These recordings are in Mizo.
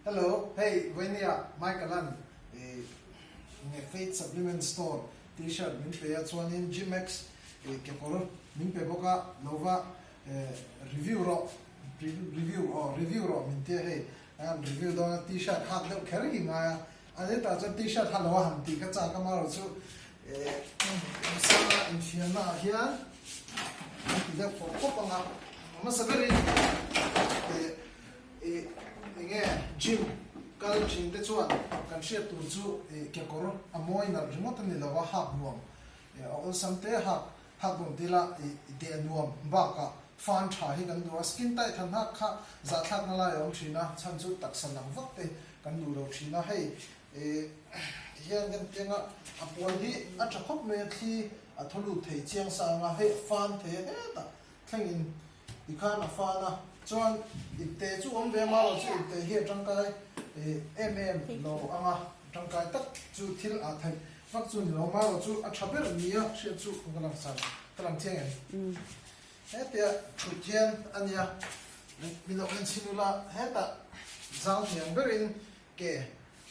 Hello, hei Vainia Michael-a'n nge Faith Supplement Store T-shirt min pe a, chuanin Gymex kekawr min pe bawk a, lo va review rawh, review aw review rawh min tia hei an review dawn a, T-shirt hak deuh kher hi ngai a, a hetah chuan T-shirt ha lo a han tih ka chak a, amaherawh chu Sanga infiamna ah hian an ti deuh pawp pawp ang a, hmasa berin Ih enge gym kal thin te chuan kan hriat tur chu ih kekawr a mawi nalh ringawt a ni lo a, hak nuam a awlsam te hak hak nuam ti ila ih deh nuam bakah fan tha hi kan duh a, skin tight han hak kha zahthlakna lai a awm thin a, chhan chu taksa lang vak te kan duh lo thin a, hei ih tihian kan ti anga a puan hi a tha khawp mai a, thli a thaw lut thei chiang sa ang a, hei a fan thei a hetah thlengin Tikhan a fan a, chuan ipte chu awm ve ma lo chu ipte hi a tangkai em em lo ang a, tangkai tak chu thil ah theih vak chu ni lo ma lo chu a tha ber nia hriat chu ka lang san ka lang chiang em? Hetia thut hian a nia min lo en chhin ula hetah zang hniang berin ke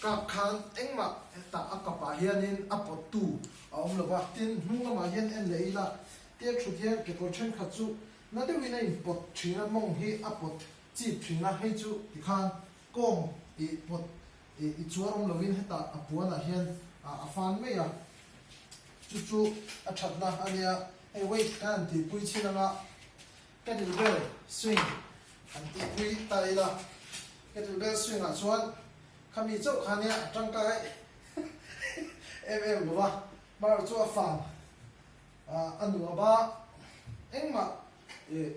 kap khan engmah hetah a kapah hianin a pawttu a awm lo va, tin hnung lamah hian en leh ila Tia thut hian kekawr thenkhat chu na deuhin a inpawt thin a, mawng hi a pawt chip thin a, hei chu tikhan kawng i pawt i chuar awm lovin hetah a puanah hian a fan mai a, chu chu a thatna a nia. Hei weight kan han tihpui chin anga kettlebell swing han tihpui ta ila, kettlebell swing ah chuan khami chauh kha nia a tangkai em em lova, hmar chu a fan. A nuam a, engmah ih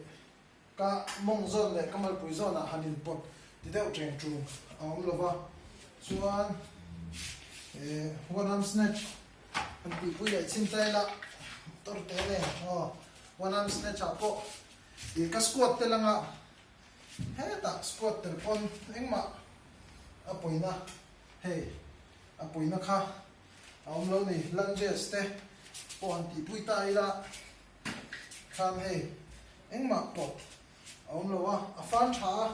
ka mawng zawn leh ka malpui zawnah han inpawt ti deuh teng tung a awm lo va, chuan ih one arm snatch han tihpui leh chhin ta ila motor te nen aw one arm snatch ah pawh ih ka squat tel anga hetah squat tel pawn engmah a pawina hei a pawina kha. A awm lo ni, lunges te pawh han tihpui ta ila khan hei engmah pawt a awm lo a, a fan tha a,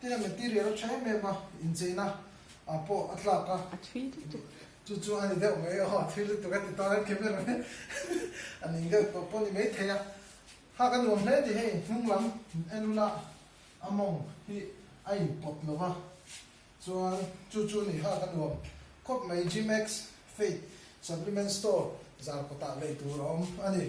tin a material a tha em em a, incheina ah pawh a tlak a, A thui lutuk. Chu chu a ni deuh mai aw, a thui lutuk a ti ta a camera man a ning deuh tawh pawh a ni maithei a, hak a nuam hle a ni hei hnung lam en ula a mawng hi a inpawt lo va. Chuan chu chu ni kha ka nuam khawp mai Gmax Faith Supplement Store zar kawtah lei tur a awm a ni.